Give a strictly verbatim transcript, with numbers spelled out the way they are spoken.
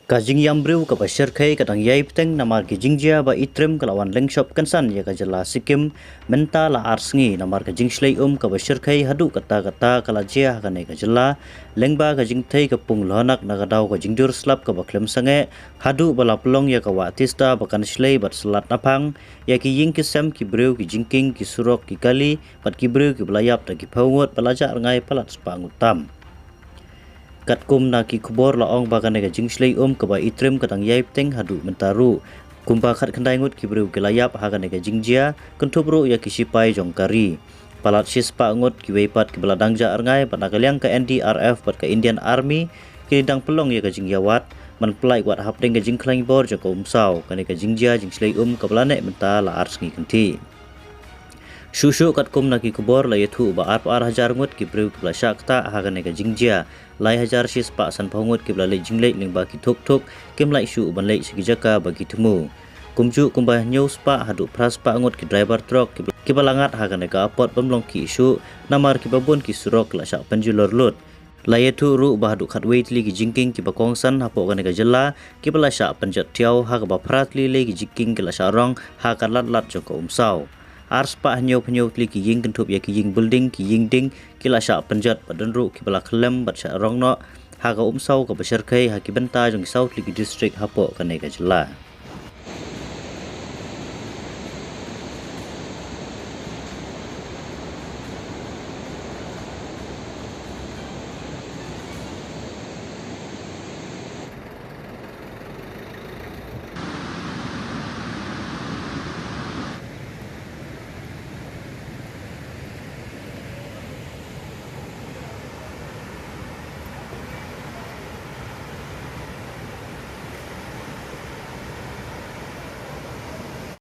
Ka jingïam briew kaba shyrkhei ka dang ïai bteng namar ki jingjia ba itrim ka la wan lyngshop kynsan ïa ka jylla Sikkim mynta la ar sngi namar ka jingshlei um kaba shyrkhei haduh katta katta ka la jia ha kane ka jylla, lyngba ka jingthei ka pung lohonak na ka daw ka jingdur slap kaba khlem sangeh, haduh ba la pynlong ïa ka wah tista ba kan shlei bad slat naphang ïa ki ïing ki sem, ki briew, ki jingkieng, ki surok, ki kali bad ki briew kiba la ïap da ki phew ngut bad la jah rngai palat spah ngut tam. Katkum na ki khubor la ong ba kane ka jingshlei um kaba itrim ka dang ïai bteng haduh mynta ruh. Kumba khatkhyndai ngut ki briew ki la ïap ha kane ka jingjia, kynthup ruh ïa ki sipai jong ka ri. Palat shispah ngut kiwei pat kiba la dang jah rngai bad na ka liang ka N D R F bad ka Indian Army ki dang pynlong ïa ka jingïawad ban pyllait wad hapdeng ka jingkhlaiñ bor jong ka umsaw. Kane ka jingjia jingshlei um kaba la neh mynta la ar sngi kynthih. Shuh shuh katkum na ki khubor la ïathuh ba arphew ar hajar ngut ki briew kiba la shah ktah ha kane ka jingjia, lai hajar shispah sanphew ngut kiba la leit jingleit lyngba ki thuk thuk kim lah shuh ban leit sha ki jaka ba ki thmu. Kumjuh kumba hynñiew spah haduh phra spah ngut ki driver truck kiba, kiba la ngat ha kane ka apot bym long khih shuh namar kiba bun ki surok la shah pynjulor lut. La ïathuh ruh ba haduh khatwei tylli ki jingkieng kiba kongsan hapoh kane ka jylla kiba la shah pynjot thiaw, ha kaba phra tylli lei ki jingkieng ki la shah rong ha ka lad lad jong ka umsaw. Ar spah hynñiew phew hynñiew tylli ki ïing kynthup ïa ki ïing building, ki ïing ding ki la shah pynjot bad don ruh kiba la khyllem bad shah rong noh ha ka umsaw kaba shyrkhei ha ki bynta jong ki saw tylli ki district hapoh kane ka jylla.